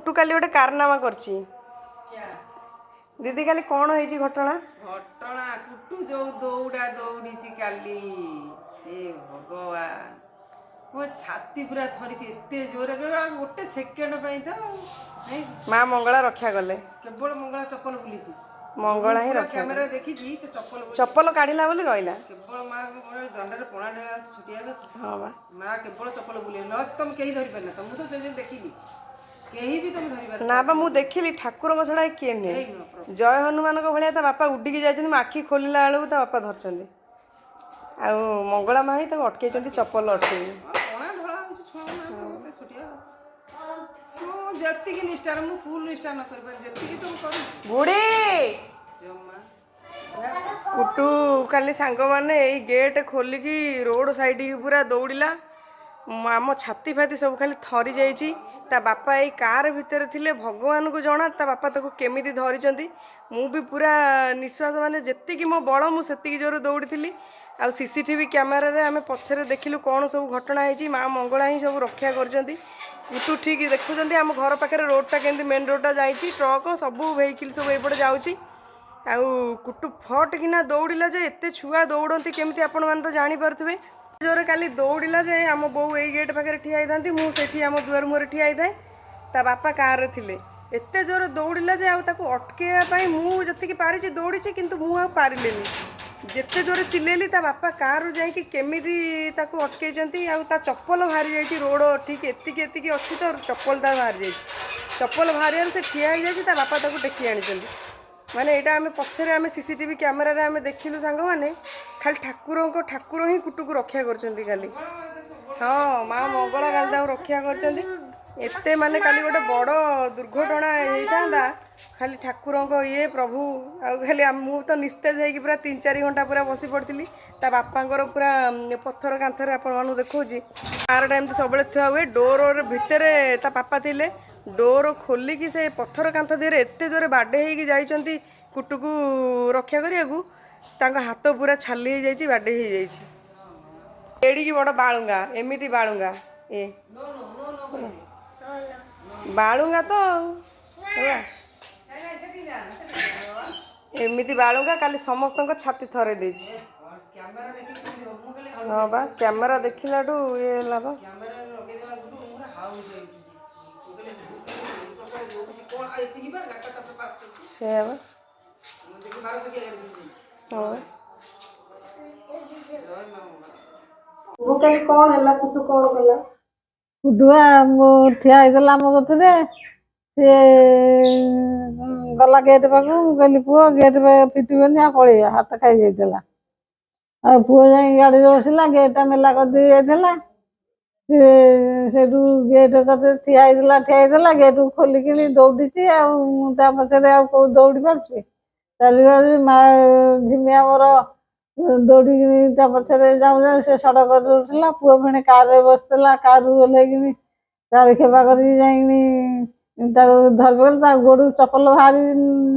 କୁଟୁ କାଲି ଗୋଟେ କାରନାମା କରିଛି। ଦିଦି, କାଲି କ'ଣ ହେଇଛି ଘଟଣା? ଘଟଣା, କୁଟୁ ଯୋଉ ଦୌଡ଼ା ଦୌଡ଼ିଛି କାଲି, ଏ ଭଗବାନ, ମୋ ଛାତି ପୁରା ଥରିଛି। ଏତେ ଜୋରେ ଗୋଟେ ସେକେଣ୍ଡ ପାଇଁ ତ ନାଇଁ। ମା ମଙ୍ଗଳା ରକ୍ଷା କଲେ। କେବଳ ମଙ୍ଗଳା ଚପଲ ବୁଲିଛି। ମଙ୍ଗଳା ହିଁ ପୁରା ରକ୍ଷା। କ୍ୟାମେରା ଦେଖିଛି, ସେ ଚପଲ ବୁଲିଛି। ଚପଲ କାଢିଲା ବୋଲି ରହିଲା। କେବଳ ମା ଦଣ୍ଡରେ ପଣା ଢଳା ଅଛି ଛୋଟିଆ କଥା। ହଁ ବା। ମା କେବଳ ଚପଲ ବୁଲେଇ ନ ତମେ କେହି ଧରିପାରିନ ତ। ମୁଁ ତ ସେ ଦେଖିଲି, କେହି ବି ତମେ ଧରିପାରିନ। ନା ବା, ମୁଁ ଦେଖିଲି, ଠାକୁରଙ୍କ ଛଡ଼ା କିଏ ନୁହେଁ। କେହି ନୁହଁ ପ୍ରଭୁ। ଜୟ ହନୁମାନଙ୍କ ଭଳିଆ ତା ବାପା ଉଡ଼ିକି ଯାଇଛନ୍ତି। ମୁଁ ଆଖି ଖୋଲିଲା ବେଳକୁ ତା ବାପା ଧରିଛନ୍ତି, ଆଉ ମଙ୍ଗଳା ମା ହିଁ ତାକୁ ଅଟକେଇଛନ୍ତି, ଚପଲ ଅଟକେଇକି। ହଁ, ପଣା ଢଳା ହଉଛି ଛୁଆ ଛୋଟିଆ। ମୁଁ ଯେତିକି ନିଷ୍ଠାରେ, ମୁଁ ଫୁଲ ନିଷ୍ଠା ନ କରିପାରେ, ଯେତିକି ତ ମୁଁ କରୁଛି। ବୁଢ଼ୀ। ଜମା। କୁଟୁ କାଲି ସାଙ୍ଗମାନେ ଏଇ ଗେଟ୍ ଖୋଲିକି ରୋଡ଼ ସାଇଡ଼ିକି ପୁରା ଦୌଡ଼ିଲା। ଆମ ଛାତି ଫାତି ସବୁ ଖାଲି ଥରି ଯାଇଛି। ତା ବାପା ଏଇ କାର୍ ଭିତରେ ଥିଲେ। ଭଗବାନଙ୍କୁ ଜଣା ତା ବାପା ତାକୁ କେମିତି ଧରିଛନ୍ତି। ମୁଁ ବି ପୁରା ନିଶ୍ୱାସ, ମାନେ ଯେତିକି ମୋ ବଳ, ମୁଁ ସେତିକି ଜୋରେ ଦୌଡ଼ିଥିଲି। ଆଉ ସିସିଟିଭି କ୍ୟାମେରାରେ ଆମେ ପଛରେ ଦେଖିଲୁ କ'ଣ ସବୁ ଘଟଣା ହେଇଛି। ମା ମଙ୍ଗଳା ହିଁ ସବୁ ରକ୍ଷା କରିଛନ୍ତି। କୁଟୁ ଠିକ୍ ଦେଖୁଛନ୍ତି, ଆମ ଘର ପାଖରେ ରୋଡ଼ଟା କେମିତି, ମେନ୍ ରୋଡ଼ଟା ଯାଇଛି, ଟ୍ରକ୍ ସବୁ, ଭେହିକିଲ୍ ସବୁ ଏଇପଟେ ଯାଉଛି। ଆଉ କୁଟୁ ଫଟ୍ କିନା ଦୌଡ଼ିଲା ଯେ, ଏତେ ଛୁଆ ଦୌଡ଼ନ୍ତି କେମିତି ଆପଣମାନେ ତ ଜାଣିପାରୁଥିବେ। ଜୋରେ କାଲି ଦୌଡ଼ିଲା ଯେ, ଆମ ବୋଉ ଏଇ ଗେଟ୍ ପାଖରେ ଠିଆ ହେଇଥାନ୍ତି, ମୁଁ ସେଠି ଆମ ଦୁଆର ମୁହଁରେ ଠିଆ ହେଇଥାଏ, ତା ବାପା କାରରେ ଥିଲେ। ଏତେ ଜୋରେ ଦୌଡ଼ିଲା ଯେ ଆଉ ତାକୁ ଅଟକେଇବା ପାଇଁ ମୁଁ ଯେତିକି ପାରିଛି ଦୌଡ଼ିଛି, କିନ୍ତୁ ମୁଁ ଆଉ ପାରିଲିନି। ଯେତେ ଜୋରେ ଚିଲେଇଲି, ତା ବାପା କାରରୁ ଯାଇକି କେମିତି ତାକୁ ଅଟକେଇଛନ୍ତି। ଆଉ ତା ଚପଲ ବାହାରି ଯାଇଛି। ରୋଡ଼ ଠିକ୍ ଏତିକି ଏତିକି ଅଛି ତ, ଚପଲ ତାର ବାହାରି ଯାଇଛି। ଚପଲ ବାହାରିବାରୁ ସେ ଠିଆ ହେଇଯାଇଛି, ତା ବାପା ତାକୁ ଟେକି ଆଣିଛନ୍ତି। ମାନେ ଏଇଟା ଆମେ ପଛରେ ଆମେ ସିସିଟିଭି କ୍ୟାମେରାରେ ଆମେ ଦେଖିଲୁ ସାଙ୍ଗମାନେ। ଖାଲି ଠାକୁରଙ୍କ, ଠାକୁର ହିଁ କୁଟୁକୁ ରକ୍ଷା କରିଛନ୍ତି କାଲି। ହଁ, ମା ମଙ୍ଗଳା କାଲି ତାକୁ ରକ୍ଷା କରିଛନ୍ତି। ଏତେ ମାନେ କାଲି ଗୋଟେ ବଡ଼ ଦୁର୍ଘଟଣା ହେଇଥାନ୍ତା, ଖାଲି ଠାକୁରଙ୍କ ଇଏ ପ୍ରଭୁ। ଆଉ ଖାଲି ମୁଁ ତ ନିସ୍ତେଜ ହେଇକି ପୁରା 3-4 ଘଣ୍ଟା ପୁରା ବସି ପଡ଼ିଥିଲି। ତା ବାପାଙ୍କର ପୁରା ପଥର କାନ୍ଥରେ, ଆପଣମାନଙ୍କୁ ଦେଖାଉଛି, କାରଟା ଏମିତି ସବୁବେଳେ ଥୁଆ ହୁଏ। ଡୋର ଭିତରେ ତା ବାପା ଥିଲେ। ଡୋର ଖୋଲିକି ସେ ପଥର କାନ୍ଥ ଦେହରେ ଏତେ ଜୋରେ ବାଡ଼େଇ ହେଇକି ଯାଇଛନ୍ତି କୁଟୁକୁ ରକ୍ଷା କରିବାକୁ, ତାଙ୍କ ହାତ ପୁରା ଛାଲି ହେଇଯାଇଛି, ବାଡ଼େଇ ହେଇଯାଇଛି। ଏଡ଼ିକି ବଡ଼ ବାଳୁଙ୍ଗା, ଏମିତି ବାଳୁଙ୍ଗା, ଏ ବାଳୁଙ୍ଗା ତ ଆଉ ହେଲା, ଏମିତି ବାଳୁଙ୍ଗା କାଲି ସମସ୍ତଙ୍କ ଛାତି ଥରେଇ ଦେଇଛି। କ୍ୟାମେରା ଦେଖିକି କେମିତି ହବ? ମୁଁ ଖାଲି ହଁ ବା, କ୍ୟାମେରା ଦେଖିଲାଠୁ ଇଏ ହେଲା ବା। କ୍ୟାମେରାରେ ଲଗେଇଦେଲା ଗୁଡୁ, ମୁଁ ପୁରା ହାଉ ହେଇଯାଉଛି। ମୁଁ କହିଲି, ଏଇ ପ୍ରକାର ଦୌଡୁଛି କ'ଣ? ଆଉ ଏତିକି ବା ଗାଡ଼ିଟା ତାପରେ ପାସ୍ କରିଛି। ସେଇଆ ବା। ମୁଁ ଦେଖି 12 ଚକିଆ ଗାଡ଼ି ବୁଲି ଯାଇଛି। ହଁ ବା। ଜୟ ମା ମଙ୍ଗଳା। ମୁଁ କାଲି କ'ଣ ହେଲା, କୁଟୁ କ'ଣ କଲା? କୁଟୁଆ ମୁଁ ଠିଆ ହେଇଥିଲା ଆମ କତିରେ। ସିଏ ଗଲା ଗେଟ୍ ପାଖକୁ। ମୁଁ କହିଲି, ପୁଅ, ଗେଟ୍ ଫିଟିବନି, ଆଉ ପଳେଇବା। ହାତ ଖାଇ ଯାଇଥିଲା। ଆଉ ପୁଅ ଯାଇକି ଗାଡ଼ିରେ ବସିଲା, ଗେଟ୍ଟା ମେଲା କରିଦେଇ ଯାଇଥିଲା। ସିଏ ସେଇଠୁ ଗେଟ୍ କତିରେ ଠିଆ ହେଇଥିଲା, ଠିଆ ହେଇଥିଲା, ଗେଟ୍କୁ ଖୋଲିକିନି ଦୌଡ଼ିଛି। ଆଉ ମୁଁ ତା ପଛରେ ଆଉ କୋଉ ଦୌଡ଼ି ପାରୁଛି? ଚାଲି ଚାଲି ମା ଝିମି ଆମର ଦୌଡ଼ିକିନି ତା ପଛରେ ଯାଉ ଯାଉ ସେ ସଡ଼କରେ ଉଠିଲା। ପୁଅ ଫେଣି କାରରେ ବସିଥିଲା। କାରରୁ ଓହ୍ଲେଇକିନି ଚାରି ଖେପା କରିକି ଯାଇକିନି ତାକୁ ଧରି ପକେଇଲେ। ତା ଗୋଡ଼ରୁ ଚପଲ ବାହାରି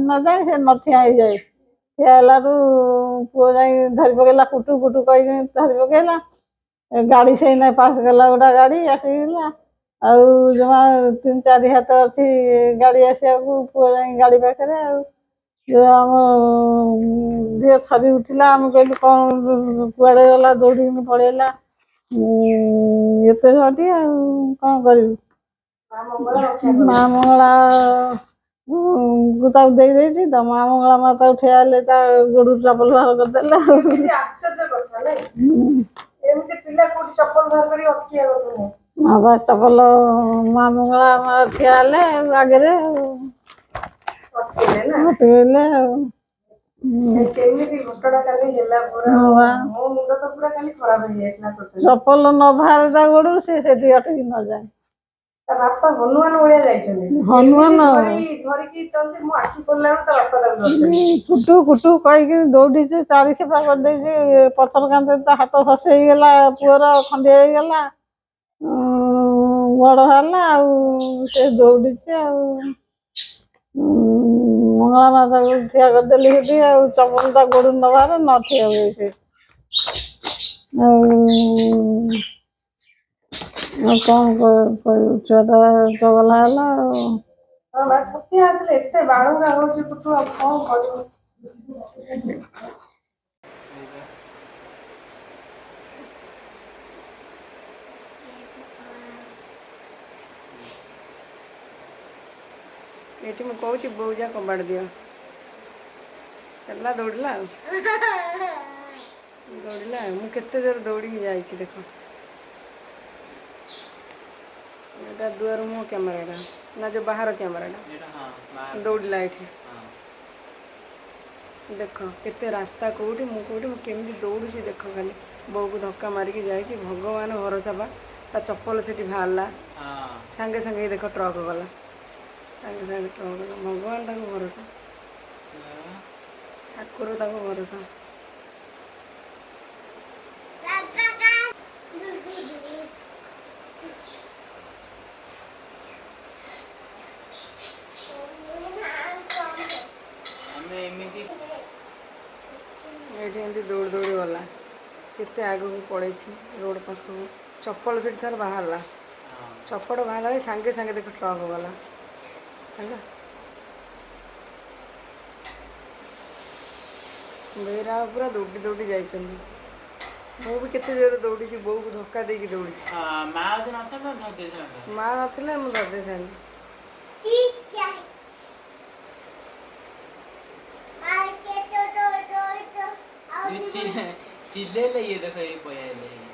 ନଯାଏ, ସେ ନ ଠିଆ ହେଇଯାଏ। ଠିଆ ହେଲାଠୁ ପୁଅ ଯାଇକି ଧରି ପକେଇଲା, କୁଟୁ କୁଟୁ କହିକି ଧରି ପକେଇଲା। ଏ ଗାଡ଼ି ସେଇନା ପାସ୍ କଲା, ଗୋଟା ଗାଡ଼ି ଆସିଲା। ଆଉ ଜମା 3-4 ହାତ ଅଛି ଗାଡ଼ି ଆସିବାକୁ, ପୁଅ ଯାଇକି ଗାଡ଼ି ପାଖରେ। ଆଉ ଯେ ଆମ ଦିହ ଥରି ଉଠିଲା। ଆମେ କହିଲୁ, କ'ଣ କୁଆଡ଼େ ଗଲା, ଦୌଡ଼ିକିନି ପଳେଇଲା ଏତେ ସଠି। ଆଉ କ'ଣ କରିବୁ? ମା ମଙ୍ଗଳା ରକ୍ଷା। ମା ମଙ୍ଗଳା କୁ ତାକୁ ଦେଇ ଦେଇଛି ତ। ମା ମଙ୍ଗଳା ମା ତାକୁ ଠିଆ ହେଲେ, ତା ଗୋଡ଼ରୁ ଚପଲ ବାହାର କରିଦେଲେ ଆଉ। ଏମିତି ଆଶ୍ଚର୍ଯ୍ୟ କଥା ନାଇଁ? ଏମିତି ପିଲା କୋଉଠି ଚପଲ ବାହାର କରି ଅଟକିବା କଥା ନୁହେଁ। ମା ବା ଚପଲ, ମା ମଙ୍ଗଳା ମା ଠିଆ ହେଲେ ଆଉ ଆଗରେ ଆଉ ଅଟକେଇଲେ ନା? ଅଟକେଇଲେ ଆଉ। କେମିତି ଘଟଣା କାଲି ହେଲା ପୁରା। ହଁ ବା। ମୋ ମୁଣ୍ଡ ତ ପୁରା କାଲି ଖରାପ ହେଇଯାଇଥିଲା ଟୋଟାଲି। ଚପଲ ନ ବାହାରେ ତା ଗୋଡ଼ରୁ, ସେ ସେଠି ଅଟକି ନଯାଏ। ତା ବାପା ହନୁମାନ ଭଳିଆ ଯାଇଛନ୍ତି। ହନୁମାନ। ଏମିତି ଧରିକି ଚନ୍ତି, ମୁଁ ଆଖି ଖୋଲିଲା ବେଳକୁ ତା ବାପା ତାକୁ ଧରିଛନ୍ତି। କୁଟୁ କୁଟୁ କହିକି ଦୌଡ଼ିଛି, ଚାରି ଖେପା କରିଦେଇଛି ପଥର କାନ୍ଥରେ। ତା ହାତ ଖସେଇ ହେଇଗଲା ପୁଅର, ଖଣ୍ଡିଆ ହେଇଗଲା, ବଡ ହେଲା। ଆଉ ସେ ଦୌଡ଼ିଛି ଆଉ ମଙ୍ଗଳା ମା ତାକୁ ଠିଆ କରିଦେଲି ସେଠି। ଆଉ ଚପଲ ତା ଗୋଡ଼ରୁ ନ ବାହାରେ, ନ ଠିଆ ହୁଏ ସେ। ଆଉ ଆଉ କ'ଣ କହିବୁ? ଛୁଆଟା ଚଗଲା ହେଲା ଆଉ। ହଁ ବା, ଛତିଆ ଆସିଲେ ଏତେ ବାଳୁଙ୍ଗା ହଉଛି ପୁଟୁ, ଆଉ କଣ କରିବୁ? ଏଇବା। ଏଇଠି ମୁଁ କହୁଛି ବୋଉ ଯା କବାଟ ଦିଅ, ଚାଲିଲା ଦୌଡ଼ିଲା ଆଉ ଦୌଡ଼ିଲା ଆଉ। ମୁଁ କେତେ ଜୋର ଦୌଡ଼ିକି ଯାଇଛି ଦେଖ। ଏଇଟା ଦୁଆର ମୁହଁ କ୍ୟାମେରାଟା ନା ଯୋଉ ବାହାର କ୍ୟାମେରାଟା? ଏଇଟା ହଁ, ବାହାର। ଦୌଡ଼ିଲା ଏଇଠି। ହଁ। ଦେଖ କେତେ ରାସ୍ତା କୋଉଠି, ମୁଁ କୋଉଠି, ମୁଁ କେମିତି ଦୌଡ଼ୁଛି ଦେଖ ଖାଲି। ବୋଉକୁ ଧକ୍କା ମାରିକି ଯାଇଛି, ଭଗବାନ ଭରସା ବା। ତା ଚପଲ ସେଠି ବାହାରିଲା। ସାଙ୍ଗେ ସାଙ୍ଗେ ଏଇ ଦେଖ ଟ୍ରକ୍ ଗଲା, ସାଙ୍ଗେ ସାଙ୍ଗେ ଟ୍ରକ୍ ଗଲା। ଭଗବାନ ତାକୁ ଭରସା। ସେଇଆ ବା। ଠାକୁର ତାକୁ ଭରସା। ଆମେ ଏମିତି ଏଇଠି ଏମିତି ଦୌଡ଼ି ଦୌଡ଼ି ଗଲା, କେତେ ଆଗକୁ ପଳେଇଛି ରୋଡ଼ ପାଖକୁ। ଚପଲ ସେଠି ତାର ବାହାରିଲା। ଚପଲ ବାହାରିଲା ବେଳେ ସାଙ୍ଗେ ସାଙ୍ଗେ ଦେଖ ଟ୍ରକ୍ ଗଲା। ହେଲା ବେହେରା ପୁରା ଦୌଡ଼ି ଦୌଡ଼ି ଯାଇଛନ୍ତି। ମୁଁ ବି କେତେ ଜୋରେ ଦୌଡ଼ିଛି, ବୋଉକୁ ଧକ୍କା ଦେଇକି ଦୌଡ଼ିଛି। ହଁ, ମା ଯଦି ନଥାନ୍ତା ଧରି ଦେଇଥାନ୍ତା। ମା ନଥିଲେ ମୁଁ ଧରି ଦେଇଥାନ୍ତି। ଯୋଉ ଚିଲେଇଲେ ଇଏ ଦେଖ, ଏଇ ପଳେଇ ଆଇଲେ।